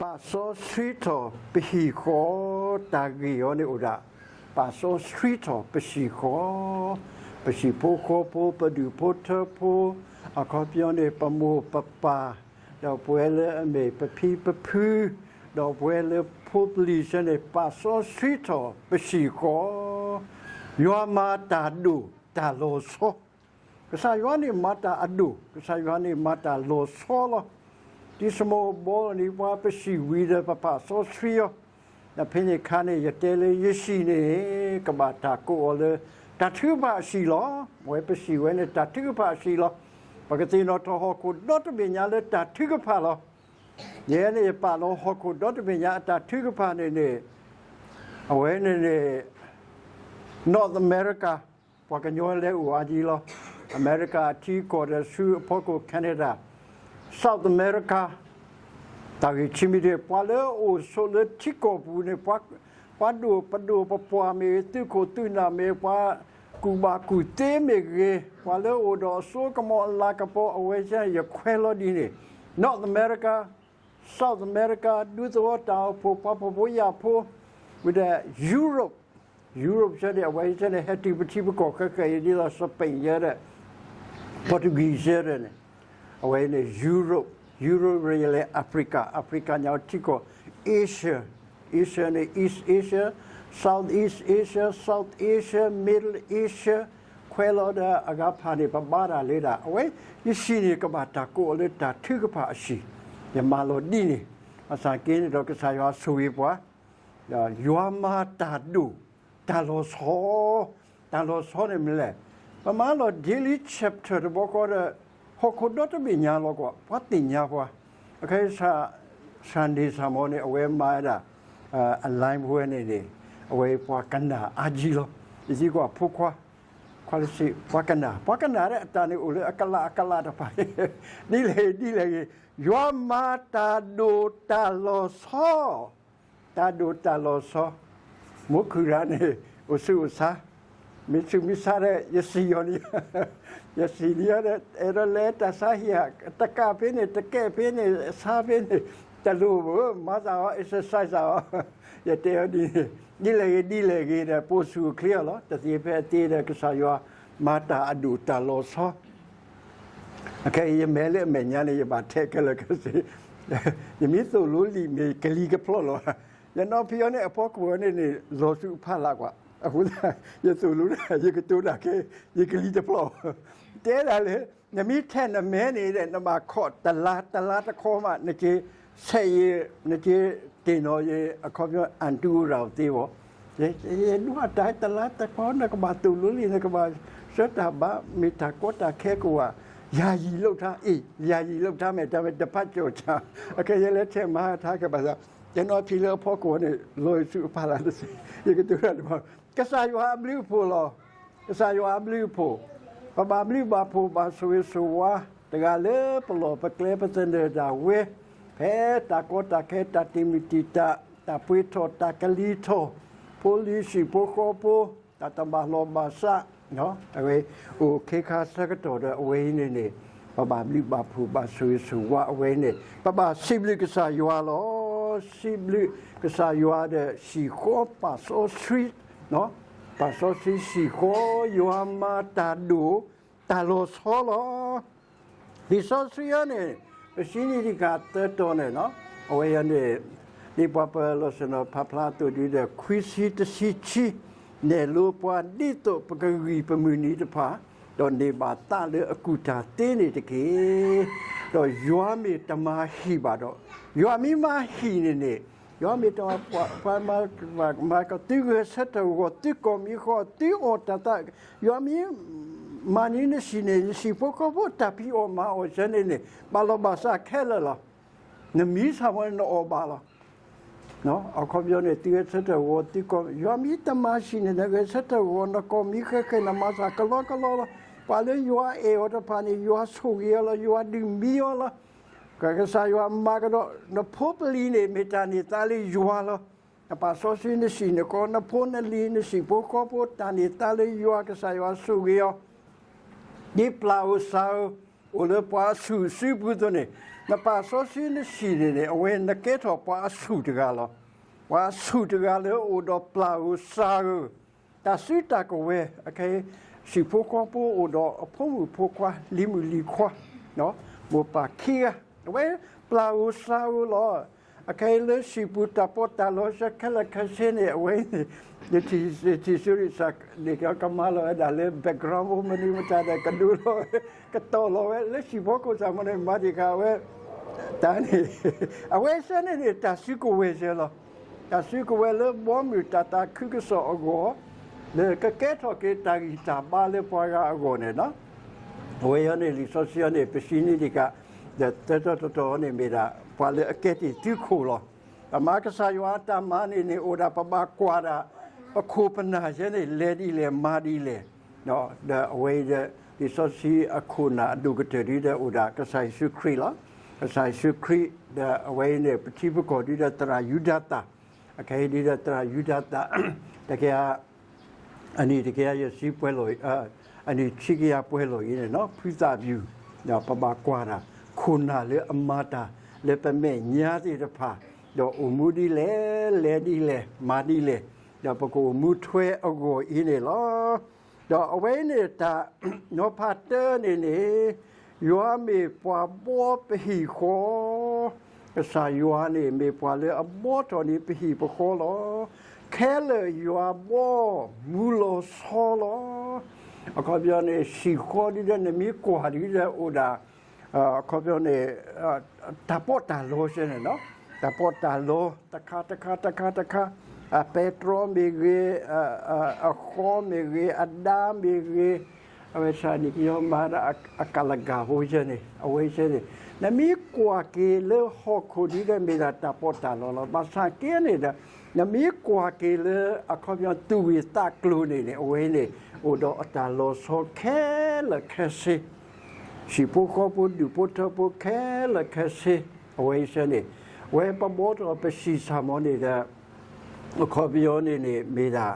ပာ်စီဆှံထီၣ်ပဟံၣ်ဃီ, တၢ်ဂ့ၢ်အီၤန့ၣ်အိၣ်ဒၣ် ပာ်စီဆှံထီၣ်ပဟံၣ်ဃီ, ပဟံၣ်ဖိဃီဖိ, ပဒူၣ်ဖိထၢဖိ, အခီပညီန့ၣ် ပမိၢ်ပပၢ်, ဒီးပဝဲလၢအမ့ၢ်ပဖံပဖု, ဒီးပဝဲလၢဖိပလံၤဆၢန့ၣ် ပာ်စီဆှံထီၣ်ပဟံၣ်ဃီ, ယွၤမၤတၢ်ဒိၣ်တၢ်လီၤဆီ ကစၢ်ယွၤန့ၣ်မၤတၢ်အဒိၣ်, ကစၢ်ယွၤန့ၣ်မၤတၢ်လီၤဆီလီၤ. တံၤစမိၣ်ဘီန့ၣ် ပှၤပဟံၣ်ဝံၤဒီးပပာ်စီဆှံအီၤ, ဒီးဖဲန့ၣ်အခါန့ၣ် ယတဲလၢယဟံၣ်န့ၣ် ကဘၣ်တၢ်ကိးအီၤလၢ တၢ်ထုကဖၣ်အဟံၣ်လီၤ. အဝဲပဟံၣ်ဝဲန့ၣ်တၢ်ထုကဖၣ်အဟံၣ်လီၤ. ပကသ့ၣ်နီၣ်ထီၣ်ဟီၣ်ခိၣ်ဒီတဘ့ၣ်ညါလၢတၢ်ထုကဖၣ်လီၤ. ယဲန့ၣ်ယပာ်လီၤဟီၣ်ခိၣ်ဒီတဘ့ၣ်ညါအတၢ်ထုကဖၣ်န့ၣ်န့ၣ်, အဝဲန့ၣ်န့ၣ် North America ပှၤကညီလဲၤအိၣ်အါကံလီၤ. အမဲရကၤအထံကီၢ်ဒီးဆူအဖီခိၣ် Canada, South America တၢ်ဂ့ၢ်ခံမံၤတဂ့ၤ, ပှၤလၢအအိၣ်ဆိးလၢထံကီၢ်ပူၤန့ၣ်, ပှၤဒိၣ်ပဒိၣ်ပပှၢ်မ့ၢ်ဂ့ၤ, သုးခိၣ်သုးနၢ်မ့ၢ်ဂ့ၤ, ပှၤကူၣ်ဘၣ်ကူၣ်သ့မ့ၢ်ဂ့ၤ, ပှၤလၢအအိၣ်ဒီးအစိကမီၤအလၤကပီၤ အဝဲသ့ၣ်န့ၣ် ယခွဲးလီၤဒ်န့ၣ်, North America, South America ဒူသဝီတၢ်အိၣ်ဖှိၣ် ပှၤဖှီၣ်ဖိယာ်ဖိ, ဝံၤဒီး Europe, Europe ဆၢန့ၣ် အဝဲသ့ၣ်န့ၣ် ဟဲတုၤပထံပကီၢ်ခဲကဲအံၤ ဒ်သိး Spain ယဲဒီး Portuguese ယဲဒီးန့ၣ်, အဝဲန့ၣ် Europe, Europe ယလဲၤ Africa, Africa ညါထံကီၢ် Asia, Asia န့ၣ် East Asia, Southeast Asia, South Asia, Middle Asia ခွဲးလီၤဒီးအဂၤဖၣ်န့ၣ် ပဘါတၢ်လၢဒၣ် အဝဲ ယဟံၣ်န့ၣ် ကဘၣ်တၢ်ကိးအီၤလၢတၢ်ထုကဖၣ်အဟံၣ်, ယမၤလီၤဒ်န့ၣ်, ဘၣ်ဆၣ်က့န့ၣ်ဒီး ကစၢ်ယွၤဆိၣ်ဂ့ၤပှၤ, ယွၤမၤတၢ်ဒိၣ်တၢ်လီၤဆီ, တၢ်လီၤဆီန့ၣ်မနုၤလဲၣ်, ပမၤလီၤ daily chapter တဘျီဃီဒီး ဟီၣ်ခိၣ်ဒီတဘ့ၣ်ညါလီၤကွၢ်, ပှၤသ့ၣ်ညါပှၤ, အခဲအံၤ Sunday sermon န့ၣ် အဝဲမၤဝဲဒၣ် အ live ဝဲန့ၣ်န့ၣ်, အဝဲပှၤကနၣ်အါကံလီၤ, ယသံကွၢ်ဖိခွါ, ခွါတစ့ၢ် ပှၤကနၣ်, ပှၤကနၣ်ဒီးအတၢ်န့ၣ်အိၣ်လၢအကလးအကလးတဖၣ်, ဒ်လဲၣ်ဂ့ၤ ဒ်လဲၣ်ဂ့ၤ, ယွၤမၤတၢ်ဒိၣ်တၢ်လီၤဆီ တၢ်ဒိၣ်တၢ်လီၤဆီ, မိၢ်ခုၣ်ရၤန့ၣ် အိၣ်ဆူၣ်အိၣ်ဆါ, မ့ၢ်ဆူၣ်မ့ၢ်ဆါဒီး ယစံၣ်ညီၣ်န့ၣ်, ယစံၣ်န့ၣ်ဒီး အဲၣ်ဒိးလဲၤတၢ်ဆါဟံၣ်ဧါ, တကးဖဲန့ၣ် တကဲးဖဲန့ၣ် ဆါဖဲန့ၣ်, တလိၣ်ဘၣ် မၤသးအီၤ exercise သးအီၤ, ယတဲအီၤဒ်န့ၣ်, ဒ်လဲၣ်ဂ့ၤ ဒ်လဲၣ်ဂ့ၤဒီး ပိာ်ဆူၣ်အိၣ်ချ့အီၤလီၤ, တသ့ဖဲအသ့ဒီး ကစၢ်ယွၤမၤတၢ်အဒိၣ်တၢ်လီၤဆီ အခဲအံၤ ယမဲာ်လၢအမဲာ်ညါန့ၣ် ယဘၣ်ထဲခဲလၢာ်ခဲဆ့, ယမ့ၢ်သိၣ်လိလံာ်မ့ၢ်ကလံၤကဖျီလီၤ, ယနီၢ်ဖံအီၤန့ၣ် အဖီခိၣ်န့ၣ်န့ၣ် လီၤဆူအဖီလာ်ကွၢ်, အဃိသတး ယသိၣ်လိတၢ် ယကတိၤတၢ်ခဲ ယကလံၤတဖျီ, တဲဒၣ်လၢ နမ့ၢ်ထဲနမဲာ်န့ၣ် နဘၣ်ခိးတလါ တလါတခီမး နက့ၤ ဆဲးယံာ် နက့ၤတ့ၢ်နီၣ်ယ့ၤ အခီပညီ အၣ်တူအရၣ်သ့ဝဲ ယဒိးတၢ်တလါတခီ နကဘၣ်သိၣ်လိလံာ် နကဘၣ်ဆှၢတၢ်ဘါ မ့ၢ်တၢ်ကီတၢ်ခဲကဝဲၤ ယာယီလုပ်ထား အ့ၣ် ယာယီလုပ်ထား မ့ၢ်တၢ်မ့ၢ်တဖးကၠီၣ်ဆၣ် အခဲယဲလဲၤထဲမၤဟးထါခဲဘၣ်ဆၣ် ယနီၢ်ဖံလၢအဖီခိၣ်န့ၣ် လီၤဆူအဖီလာ်တစ့ၢ် ယကတိၤတၢ်တဘၣ် ကစၢ်ယွၤအဘျုးအဖှိၣ်လီၤ. ကစၢ်ယွၤအဘျုးအဖှိၣ်, ပဘၣ်ဘျုးဘၣ်ဖှိၣ်ဘၣ်ဆိၣ်ဂ့ၤဆိၣ်ဝါ တဂၤလၢပလီၢ်ပကျဲပသနၢၣ်ဒၣ်ဝဲ, ဖဲတၢ်ကီတၢ်ခဲ တၢ်တံာ်မုၢ်တံာ်တာ် တၢ်ပှ့ၤထီၣ် တၢ်ကလံၤထီၣ်, ဖိလံၤဟံၣ်ဖိဃီဖိ, တၢ်တဘၣ်လီၢ်ဘၣ်စး, အဝဲ အိၣ်ခဲခါဆၢကတီၢ်ဒီးအဝဲအံၤန့ၣ်န့ၣ် ပဘၣ်ဘျုးဘၣ်ဖှိၣ်ဘၣ်ဆိၣ်ဂ့ၤဆိၣ်ဝါအဝဲန့ၣ် ပဘၣ်စံးဘျုးကစၢ်ယွၤလီၤ. စံးဘျုးကစၢ်ယွၤဒီး ဟံၣ်ဃီပာ်စီဆှံ ပာ်စီဆှံဟံၣ်ဃီ ယွၤမၤတၢ်ဒိၣ်တၢ်လီၤဆီလီၤ. လံာ်စီဆှံအံၤန့ၣ် ပစံးန့ၢ်တံၢ်ဃာ်သၢတီၤန့ၣ်လီၤ. အဝဲအံၤန့ၣ် ဒ်ပှၤပၢၤလီၢ်ဆ့ၣ်နီၤဖးဖျါအသိးဒ်ဒီး ခွံဆံတဆံခံ နဲၣ်လိပှၤဒ်သိးပကဂံၢ်ပမုၢ်နံၤတဖၣ် ဒီးန့ၢ်ဘၣ်သးလၢအကူၣ်တၢ်သ့န့ၣ်တက့ၢ်. ဒီးယွၤမ့ၢ်တမၤဟံၣ်ဘၣ်ဒီး ယွၤမ့ၢ်မၤဟံၣ်န့ၣ်န့ၣ် ယွၤမ့ၢ်တမၤပှၤမၤ မၤကီး သုဂဲၤဆၢထၢၣ်ဂီၤ သုကီၢ်မံဃီ သုအီၣ်တၢ်သး ယွၤမ့ၢ်မၤန့ၢ်နဟံၣ်န့ၣ် နဟံၣ်ဖိဃီဖိတၢ်ဖံးအီၣ်မၤအီၣ်စၢန့ၣ်န့ၣ် ဘၣ်လီၤဘၣ်စးခဲလၢာ်လီၤ. နမံဆၣ်မီၤန့ၣ် နအီၣ်ဘၣ်လီၤ. အခီပညီန့ၣ် သုဂဲၤဆၢထၢၣ်ဂီၤ သုကီၢ် ယွၤမ့ၢ်တမၤဟံၣ်န့ၣ် နဂဲၤဆၢထၢၣ်ဂီၤ နကီၢ်မံဃဲဃဲ နမၤစၢ်ကလီကလီလီၤ. ပှၤလၢယွၤအဲၣ်အီၤတဖၣ်န့ၣ် ယွၤဆိၣ်ဂ့ၤအီၤလီၤ. ယွၤဒုးမံအီၤလီၤ. ကစၢ်ယွၤမၤကဒီး နဖိပလံၤန့ၣ် မ့ၢ်တၢ်န့ၢ်သါလၢယွၤလီၤ. နပာ်စီဆှံနဟံၣ်နဃီ နဖိနလံၤ နဟံၣ်ဖိဃီဖိ တၢ်န့ၢ်သါလၢယွၤ ကစၢ်ယွၤဆိၣ်ဂ့ၤအီၤ ဒ်ပျၢ်ဧိၤစၢ်ဧိၤ အိၣ်လၢပှၤအစုၣ်စုပူၤအသိးန့ၣ် နပာ်စီဆှံနဆံၣ်န့ၣ်န့ၣ် အဝဲနကဲထီၣ်ပှၤအဆူၣ်တဂၤလီၤ. ပှၤအဆူၣ်တဂၤလၢအိၣ်ဒီးပျၢ်ဧိၤစၢ်ဧိၤ, တၢ်စုတၢ်ကဝဲၤ, အခဲအံၤ ဟံၣ်ဖိဃီဖိအိၣ်ဒီးအဖိမုၣ်ဖိခွါ လံၤမုၣ်လံၤခွါ, မိၢ်ပၢ်ခံဂၤ, အဝဲပျၢ်ဧိၤစၢ်ဧိၤလီၤ. အခဲအံၤလၢဟံၣ်ပူၤ တၢ်ပီးတၢ်လီဆၢခဲလၢာ်ခဲဆ့န့ၣ် အဝဲ ယထံၣ်ဆူရံၣ်စၢ်န့ၣ် ကမၤလီၤဝဲဒၣ်လၢ background ဖိ မနုၤမတၤဒီး ကဒိလီၤဝဲ, ကတီၢ်လီၤဝဲ လၢဟံၣ်ဖိဃီဖိစၢ်မ့ၢ်န့ၣ် မၤတံာ်ဃာ်ဝဲ, တၢ်န့ၣ်, အဝဲစ့ၢ်န့ၣ်န့ၣ် တၢ်စုကဝဲၤစ့ၢ်လီၤ. တၢ်စုကဝဲၤလၢဘီမုၢ်တၢ်သးခုကစီၣ်အဂီၢ်, လၢကကဲထီၣ်က့ၤတၢ်ဂံၢ်တၢ်ဘါလၢပှၤဂၤအဂီၢ်န့ၣ်လီၤ. အဝဲအံၤန့ၣ် လံာ်စီဆှံအံၤန့ၣ် ပစံးန့ၢ်ဒံးကး, ဒီးတၢတတီၤတီၤန့ၣ်မ့ၢ်ဒၣ် ပှၤလၢအကဲတ့ၢ်သုခိၣ်လီၤ. ပမၤကစၢ်ယွၤအတၢ်မၤန့ၣ်န့ၣ် အိၣ်ဒၣ်ပဘၣ်ကွၢ်ဒၣ် ပခိၣ်ပနၢ်ယဲန့ၣ် လဲၤဒ်လဲၣ်မၤဒ်လဲၣ်, ဒီးအဝဲအံၤဒီး လံာ်စီဆှံအခိၣ်နၢ်အဒိၣ်ကတၢၢ်ဒ်ဒီးအိၣ်ဒၣ်ကစၢ်ယ့ၣ်ၡူးခရံာ်လီၤ. ကစၢ်ယ့ၣ်ၡူးခရံာ် ဒီးအဝဲအံၤန့ၣ် ပထံပကီၢ်ဒ်ဒီးသရၣ်ယူဒၤသၣ်, အခဲအံၤဒ်ဒီးသရၣ်ယူဒၤသၣ်, တကယၤ အနံၣ်တကယၤယဲၢ်ဆံပှဲၤလီၤ, အနံၣ်ဆံကယၤပှဲၤလီၤအံၤန့ၣ် ဖုသးပယူၣ်, ဒီးပဘၣ်ကွၢ်တၢ် ခိၣ်နၢ်လၢအမၤတၢ်လၢပမဲာ်ညါသ့ၣ်တဖၣ်, ဒီးအိၣ်မူဒ်လဲၣ်, လဲၤဒ်လဲၣ်, မၤဒ်လဲၣ်, ဒီးပကအိၣ်မူထွဲအဂီၢ်အံၤန့ၣ်လီၤ. ဒီးအဝဲအံၤန့ၣ်တၢ် နီၤဖးတၢန့ၣ်န့ၣ် ယွၤမ့ၢ်ပှၤဘှီပဟံၣ်ဃီ, ကစၢ်ယွၤန့ၣ် မ့ၢ်ပှၤလၢအဘှီထီၣ်န့ၢ်ပဟံၣ်ပဃီလီၤ. ခဲလၢာ်ယွၤဘှီမူလီၤဆီလီၤ. အခီပညီန့ၣ် ဟံၣ်ဃီဒ်ဒီး နမ့ၢ်ကွၢ်ဒ်ဒီးအိၣ်ဒၣ် အခီပညီန့ၣ် တၢ်ပီးတၢ်လီစ့ၢ်န့ၣ်လီၤ. တၢ်ပီးတၢ်လီ တခါတခါတခါတခါ, အပဲတြီမ့ၢ်ဂ့ၤ, အဃီမ့ၢ်ဂ့ၤ, အဒါမ့ၢ်ဂ့ၤ, အဝဲဆၣ်န့ၣ် ကညီမၤဒၣ်အကးလၤကၤဖိစ့ၢ်န့ၣ် အဝဲစ့ၢ်န့ၣ် နမ့ၢ်ကွၢ်က့ၤလၢဟီၣ်ခိၣ်ဒ်ဒီး မ့ၢ်ဒၣ်တၢ်ပီးတၢ်လီလီၤ. ဘၣ်ဆၣ်က့န့ၣ်ဒီး နမ့ၢ်ကွၢ်က့ၤလၢအခီပညီသူၣ်ဂ့ၢ်သးကျိၤန့ၣ်န့ၣ် အဝဲန့ၣ် အိၣ်ဒီးအတၢ်လီၤဆီခဲလၢာ်ခဲဆ့ ဟံၣ်ဖိဃီဖိဒူၣ်ဖိထၢဖိခဲလၢာ်ခဲဆ့ အဝဲအံၤစ့ၢ်န့ၣ် အဝဲပဘှီထီၣ်ပဟံၣ်စၢ်မီၤန့ၣ်ဒီး အခီပညီန့ၣ်န့ၣ် မ့ၢ်ဒၣ်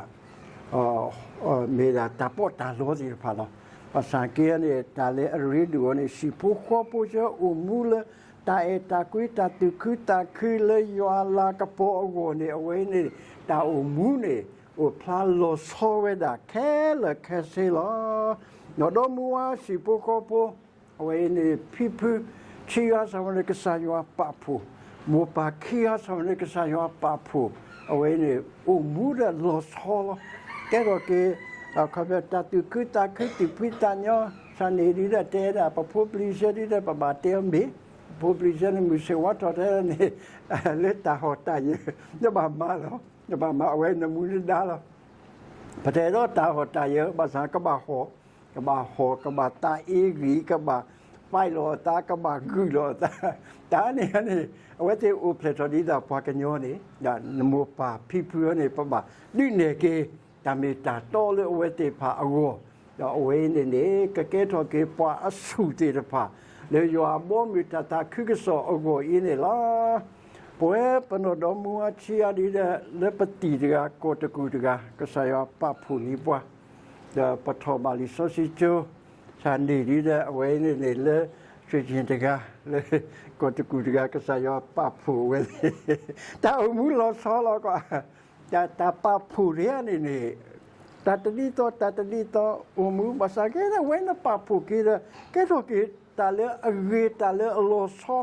မ့ၢ်ဒၣ်တၢ်ပီးတၢ်လီသ့ၣ်တဖၣ်လီၤ. ဘၣ်ဆၣ်က့န့ၣ် တၢ်လၢအရ့ဒိၣ်အီၤန့ၣ် ဟံၣ်ဖိဃီဖိစ့ၢ်အိၣ်မူလၢ တၢ်အဲၣ်တၢ်ကွံ တၢ်သူၣ်ခုသးခုလၢယွၤအလၤကပီၤအဂီၢ်န့ၣ် အဝဲန့ၣ် တၢ်အိၣ်မူန့ၣ် အိၣ်ဖျါလီၤဆီဝဲဒၣ်ခဲလၢာ်ခဲဆ့လီၤ. ဒီးဒီမါဝၤဟံၣ်ဖိဃီဖိ အဝဲအံၤန့ၣ် ဖံဖု ခံဂၤစ့ၢ်မီၤန့ၣ် ကစၢ်ယွၤပာ်ဖှိၣ်, မိၢ်ပၢ်ခံဂၤစ့ၢ်မီၤန့ၣ် ကစၢ်ယွၤပာ်ဖှိၣ်, အဝဲအံၤန့ၣ် အိၣ်မူဒီးလီၤဆီလီၤ. ကဲထီၣ်က့ၤ အခီပညီ တၢ်သူၣ်ခုသးခု သူၣ်ဖှံသးညီ ဆၣ်န့ၣ်ဒ်ဒီးတဲဒၣ် ပဖိပလံၤစ့ၢ်ဒ်ဒီး ပဘၣ်တဲအီၤမ့ၢ် ပဖိပလံၤစ့ၢ်န့ၣ် မုၢ်ဆ့ၣ်ဝါထီၣ်ထဲန့ၣ် လၢတၢ်ဟီၣ်တၢ်ယၢၤ နဘၣ်မၤလီၤ, နဘၣ်မၤ အဝဲနမူနဒါလီၤ. ပတဲဒီးတၢ်ဟီၣ်တၢ်ယၢၤ ဘၣ်ဆၣ်ကဘၣ်ဟီၣ်, ကဘၣ်ဟီၣ် ကဘၣ်သးအ့ဂံၢ် ကဘၣ် fight လီၤအသး ကဘၣ်ဂုာ်လီၤအသး, တၢ်န့ၣ်န့ၣ် အဝဲသ့ၣ်အိၣ်ဖျဲၣ်ထီၣ်ဒ်သိးပှၤကညီန့ၣ် နမိၢ်ပၢ်ဖံဖုန့ၣ် ပဘၣ်ဒုးနဲၣ်က့ၤ တၢ်မ့ၢ်တၢ်တီလၢအဝဲသ့ၣ်တဖၣ်အဂီၢ်, ဒီးအဝဲအံၤန့ၣ်န့ၣ် ကကဲထီၣ်က့ၤပှၤအဆူၣ်သ့ၣ်တဖၣ် လၢယွၤအဘီအမုၢ်တၢ်သးခုကစီၣ်အဂီၢ်အံၤန့ၣ်လီၤ. ပဝဲပနီၢ်ဒီမါဝၤခံဂၤဒ်ဒီး လၢပသံၣ်တဂၤ ကီၢ်တကူၣ်တဂၤ ကစၢ်ယွၤပာ်ဖှိၣ်န့ၢ်ပှၤ ဒီးပထီၣ်ဘၣ်လံာ်စီဆှံကၠိ ဆၣ်န့ၣ်ဒ်ဒီး အဝဲန့ၣ်န့ၣ်လၢ ရွှေကျင် တဂၤ လၢ ကီၢ်တကူၣ်တဂၤ ကစၢ်ယွၤပာ်ဖှိၣ်ဝဲသ့ၣ် တၢ်အိၣ်မူလီၤဆီလီၤကွၢ်, တၢ်ပာ်ဖှိၣ်တဂၤန့ၣ်န့ၣ် တၢ်တဒ်သိး တၢ်တဒ်သိး အိၣ်မူ ဘၣ်ဆၣ်က့ဒီး အဝဲန့ၣ်ပာ်ဖှိၣ်က့ၤဒီး ကဲထီၣ်က့ၤတၢ်လၢအဂ့ၤ တၢ်လၢအလီၤဆီ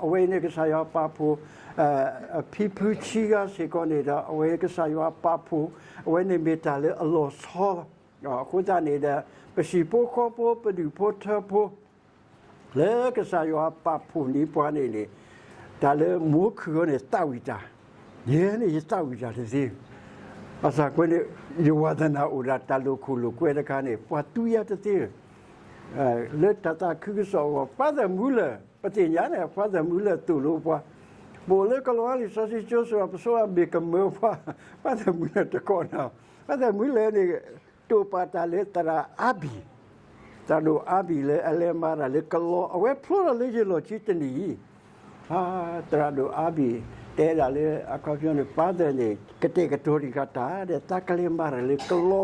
အဝဲန့ၣ်ကစၢ်ယွၤပာ်ဖှိၣ် ဖံဖုခံဂၤစ့ၢ်ကီးန့ၣ်ဒီး အဝဲကစၢ်ယွၤပာ်ဖှိၣ် အဝဲန့ၣ်မ့ၢ်တၢ်လၢအလီၤဆီလီၤ. အဃိသတးန့ၣ်ဒီး ပဟံၣ်ဖိဃီဖိ ပဒူၣ်ဖိထၢဖိ လၢကစၢ်ယွၤပာ်ဖှိၣ်န့ၢ်ပှၤန့ၣ်န့ၣ် တၢ်လၢမိၢ်ခုၣ်အီၤန့ၣ် သးဝံၣ်တၢ်, ယဲန့ၣ် ယသးဝံၣ်တၢ်တသ့, ဘၣ်ဆၣ်ကွဲန့ၣ် ယဝါသနာအိၣ်ဒၣ်တၢ်လိာ်ခိၣ်လိာ်ကွဲတခါန့ၣ် ပှၤသူယၤတသ့, လၢတၢ်သးခုကစီၣ်အဂီၢ် Father Muller ပသ့ၣ်ညါန့ၣ် Father Muller သိၣ်လိပှၤ, ပအိၣ်လၢကလီၤလံာ်စီဆှံကၠိစ့ၢ်ကီး ပဆိကမိၣ်မ့ၢ်ကမၢပှၤ Father Muller တကိးနီၤ, Father Muller န့ၣ် တိာ်ပာ်တၢ်လၢသရၣ် Abbey, သရၣ်ဒိၣ် Abbey လၢအလဲၤမၤတၢ်လၢကလီ အဝဲဖျိထီၣ်လၢယလီၢ်ခံတနံၤအံၤ, သရၣ်ဒိၣ် Abbey တဲဒၣ်လၢအခီပညီန့ၣ် Father န့ၣ် ကတဲာ်ကတီၤတံၢ်ဃာ်တၢ်ဒီး သးကလဲၤမၤတၢ်လၢကလီ,